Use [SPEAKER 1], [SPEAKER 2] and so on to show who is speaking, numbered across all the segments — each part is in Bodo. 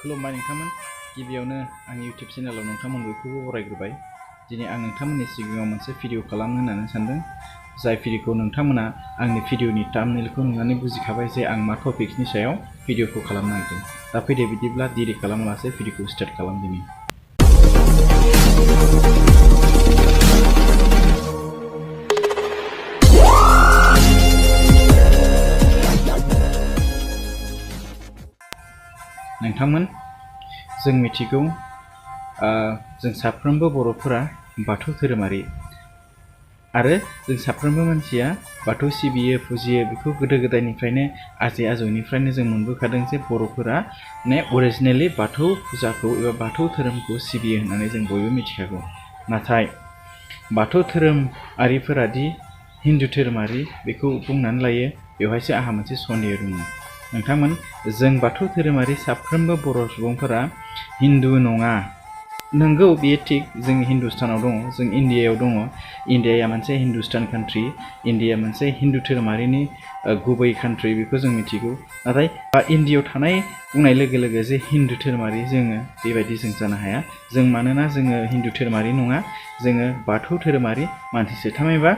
[SPEAKER 1] खुलुमबाय नोंथांमोन गिबियावनो आंनि YouTube चेनेलाव नोंथांमोन बयखौबो बरायग्रोबाय। दिनै आं नोंथांमोननि सिगाङाव मोनसे भिडिअ खालामनो होननानै सानदों। जाय भिडिअखौ नोंथांमोना आंनि भिडिअनि थाम्बनेलखौ नुनानै बुजिखाबाय जे आं मा टपिकनि सायाव भिडिअखौ खालामनो नागिरदों। दा फैदो बिदिब्ला देरि खालामालासे भिडिअखौ स्टार्ट खालामदिनि। नोंथांमोन जों मिथिगौ जों साफ्रोमबो बर'फोरा बाथौ धोरोमारि आरो जों साफ्रोमबो मानसिया बाथौ सिबियो फुजियो। बेखौ गोदो गोदायनिफ्रायनो आजै आजौनिफ्रायनो जों मोनबोखादों जे बर'फोरा अरिजिनेलि बाथौ फुजाखौ एबा बाथौ धोरोमखौ सिबियो होननानै जों बयबो मिथिखागौ। नाथाय बाथौ धोरोमारिफोरा दि हिन्दु धोरोमारि बेखौ बुंनानै लायो, बेवहायसो आंहा मोनसे सन्देह दङ। नोंथांमोन जों बाथौ धोरोमारि साफ्रोमबो बर' सुबुंफोरा हिन्दु नङा। नंगौ बेयो थिग, जों हिन्दुस्तानाव दङ, जों इन्डियायाव दङ। इन्डियाया मोनसे हिन्दुस्तान कान्ट्रि, इन्डिया मोनसे हिन्दु धोरोमारिनि गुबै कान्ट्रि, बेखौ जों मिथिगौ। नाथाय इन्डियायाव थानाय बुंनाय लोगो लोगो जे हिन्दु धोरोमारि जोङो बेबायदि जों जानो हाया। जों मानोना जोङो हिन्दु धोरोमारि नङा, जोङो बाथौ धोरोमारि मानसिसो। थामहिनबा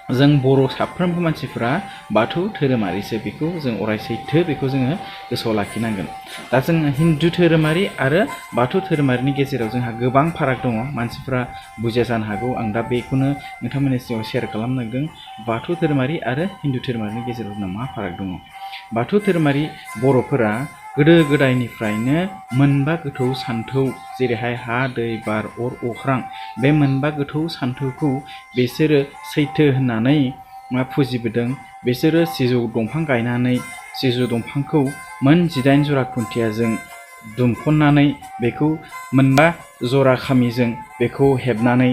[SPEAKER 1] जों बर' साफ्रोमबो मानसिफोरा बाथौ धोरोमारिसो, बेखौ जों अराय सैथो, बेखौ जोङो गोसोआव लाखिनांगोन। दा जों हिन्दु धोरोमारि आरो बाथौ धोरोमारिनि गेजेराव जोंहा गोबां फाराग दङ। मानसिफ्रा बुजिया जानो हागौ, आं दा बेखौनो नोंथांमोननि सिगाङाव शेयार खालामनो नागिरदों। बाथौ धोरोमारि आरो हिन्दु धोरोमारिनि गेजेराव जोंहा मा फाराग दङ। बाथौ धोरोमारि बर'फोरा गोदो गोदायनिफ्रायनो मोनबा गोथौ सान्थौ, जेरैहाय हा दै बार अर अख्रां, बे मोनबा गोथौ सान्थौखौ बिसोरो सैथो होननानै फुजिबोदों। बिसोरो सिजौ दंफां गायनानै सिजौ दंफांखौ मोन 18 जरा खुन्थियाजों दुमखन्नानै बेखौ मोनबा जरा खामिजों बेखौ हेबनानै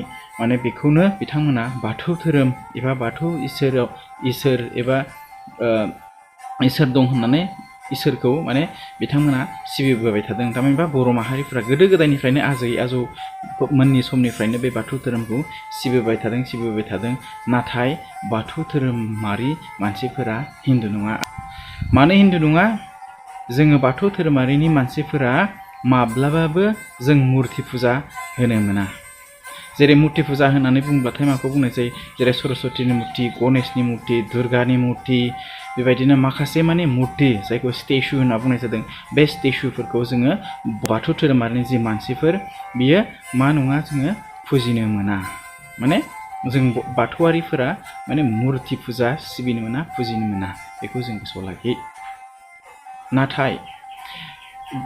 [SPEAKER 1] बेखौनो बिथांमोना बाथौ धोरोम एबा बाथौ इसोर एबा इसोर दं होननानै इसोरखौ बिथांमोना सिबिबोबाय थादों। थामहिनबा बर' माहारिफ्रा गोदो गोदायनिफ्रायनो आजै आजौ मोननि समनिफ्रायनो बे बाथौ धोरोमखौ सिबिबोबाय थादों। नाथाय बाथौ धोरोमारि मानसिफोरा हिन्दु नङा। मानो हिन्दु नङा? जोङो बाथौ धोरोमारिनि मानसिफोरा माब्लाबाबो जों मुर्ति फुजा होनो मोना। जेरै मुर्ति फुजा होननानै बुंब्लाथाय माखौ बुंनाय जायो? जेरै सरस्वतीनि मुर्ति, गणेशनि मुर्ति, दुर्गानि मुर्ति, बेबायदिनो माखासे मुर्ति जायखौ स्टेचु होनना बुंनाय जादों। बे स्टेचुफोरखौ जोङो बाथौ धोरोमारिनि जि मानसिफोर, बियो मा नङा, जोङो फुजिनो मोना। जों बाथौआरिफोरा मुर्ति फुजा सिबिनो मोना, फुजिनो मोना, बेखौ जों गोसोआव लाखि। नाथाय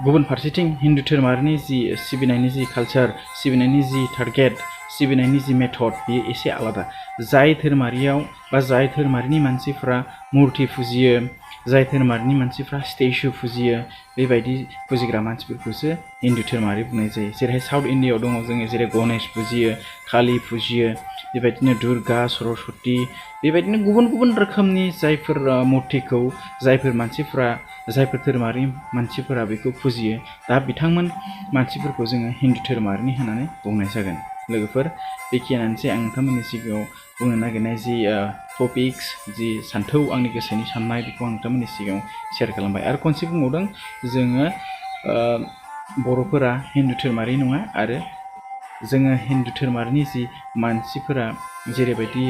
[SPEAKER 1] गुबुन फारसेथिं हिन्दु धोरोमारिनि जि सिबिनायनि जि कालचार, सिबिनायनि जि टारगेट, सिबिनायनि जि मेथड, बेयो एसे आलादा। जाय धोरोमारियाव बा जाय धोरोमारिनि मानसिफ्रा मुर्ति फुजियो, जाय धोरोमारिनि मानसिफ्रा स्टेचु फुजियो, बेबायदि फुजिग्रा मानसिफोरखौसो हिन्दु धोरोमारि बुंनाय जायो। जेरैहाय साउथ इन्डियायाव दङ जोङो, जेरै गणेश फुजियो, कालि फुजियो, बेबायदिनो दुर्गा, सरस्वती, बेबायदिनो गुबुन गुबुन रोखोमनि जायफोर मुर्तिखौ जायफोर धोरोमारि मानसिफोरा बेखौ फुजियो, दा बिथांमोन मानसिफोरखौ जोङो हिन्दु धोरोमारिनि होननानै बुंनाय जागोन। लोगोफोर, बेखिनियानोसै आं नोंथांमोननि सिगाङाव बुंनो नागिरनाय जि टपिक्स, जि सान्थौ, आंनि गोसोनि साननाय, बेखौ आं नोंथांमोननि सिगाङाव शेयार खालामबाय। आरो खनसे बुंबावदों, जोङो बर'फोरा हिन्दु धोरोमारि नङा आरो जोङो हिन्दु धोरोमारिनि जि मानसिफोरा जेरैबायदि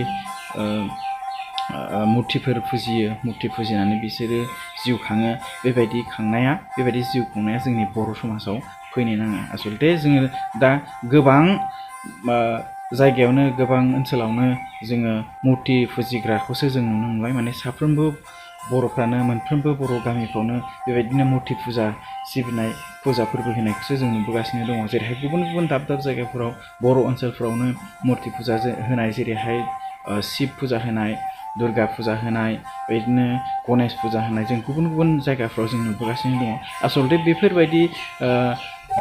[SPEAKER 1] मुर्तिफोर फुजियो, मुर्ति फुजिनानै बिसोरो जिउ खाङो, बेबायदि जिउ खुंनाया जोंनि बर' समाजाव फैनो नाङा। आसलथे जोङो दा गोबां जायगायावनो, गोबां ओनसोलावनो जोङो मुर्ति फुजिग्राखौसो जों नुनो मोनबाय। साफ्रोमबो बर'फ्रानो, मोनफ्रोमबो बर' गामिफ्रावनो बेबायदिनो मुर्ति फुजा सिबिनाय, फुजा फोरबो होनायखौसो जों नुबोगासिनो दङ। जेरैहाय गुबुन गुबुन दाब दाब जायगाफोराव, बर' ओनसोलफ्रावनो मुर्ति फुजा होनाय, जेरैहाय शिब फुजा होनाय, दुर्गा फुजा होनाय, बेबायदिनो गणेश फुजा होनाय, जों गुबुन गुबुन जायगाफ्राव जों नुबोगासिनो दङ। आसलथे बेफोरबायदि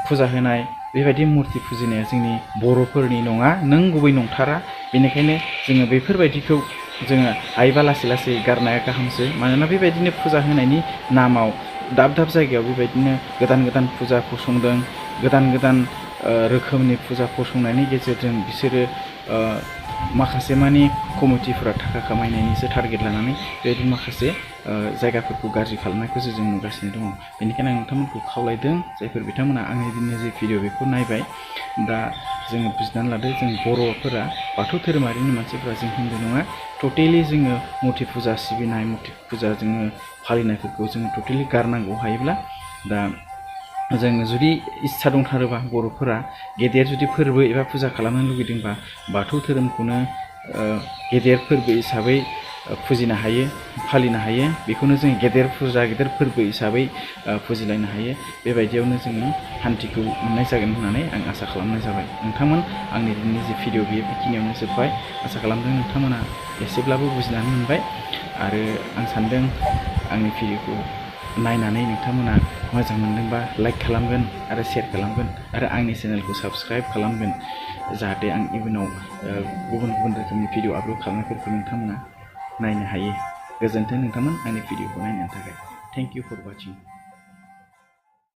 [SPEAKER 1] फुजा होनाय, बेबायदि मुर्ति फुजिनाया जोंनि बर'फोरनि नङा, गुबै नंथारा। बेनिखायनो जोङो बेफोरबायदिखौ जोङो हायोबा लासै लासै गारनाया गाहामसो। मानोना बेबायदिनो फुजा होनायनि नामाव दाब दाब जायगायाव बेबायदिनो गोदान गोदान फुजा फसंदों, गोदान गोदान रोखोमनि फुजा फसंनायनि गेजेरजों बिसोरो माखासे मानि कमिटिफोरा थाखा खामायनायनिसो टारगेट लानानै बेबायदि माखासे जायगाफोरखौ गाज्रि खालामनायखौ जों नुगासिनो दङ। बेनिखायनो आं नोंथांमोनखौ खावलायदों जायफोर बिथांमोना आंनि दिनै जे भिडिअ बेखौ नायबाय, दा जोङो बुजिनानै लादो जों बर'फोरा बाथौ धोरोमारिनि मानसिफोरा जों हिन्दु नङा। टटेलि जोङो मुर्ति फुजा सिबिनाय, मुर्ति फुजा जोङो फालिनायफोरखौ जोङो टटेलि गारनांगौ हायोब्ला। दा जों जुदि इस्सा दंथारोबा बर'फोरा गेदेर जुदि फोरबो एबा फुजा खालामनो लुगैदोंबा बाथौ धोरोमखौनो गेदेर फोरबो हिसाबै फुजिनो हायो, फालिनो हायो। बेखौनो जों गेदेर फुजा, गेदेर फोरबो हिसाबै फुजिलायनो हायो। बेबायदियावनो जोङो हान्थिखौ मोननाय जागोन होननानै आं आसा खालामनाय जाबाय। नोंथांमोन, आंनि दिनैनि जे भिडिअ बेयो बेखिनियावनो जोब्बाय। आसा खालामदों नोंथांमोना एसेब्लाबो बुजिनानै मोनबाय, आरो आं सानदों आंनि भिडिअखौ नायनानै नोंथांमोना मोजां मोनदोंबा लाइक खालामगोन आरो शेयार खालामगोन आरो आंनि चेनेलखौ साबस्क्राइब खालामगोन, जाहाथे आं इयुनाव गुबुन गुबुन रोखोमनि भिडिअ आपल'ड खालामनायफोरखौ नोंथांमोना नायनो हायो। गोजोन्थों नोंथांमोन आंनि भिडिअखौ नायनायनि थाखाय। Thank you for वाचिं।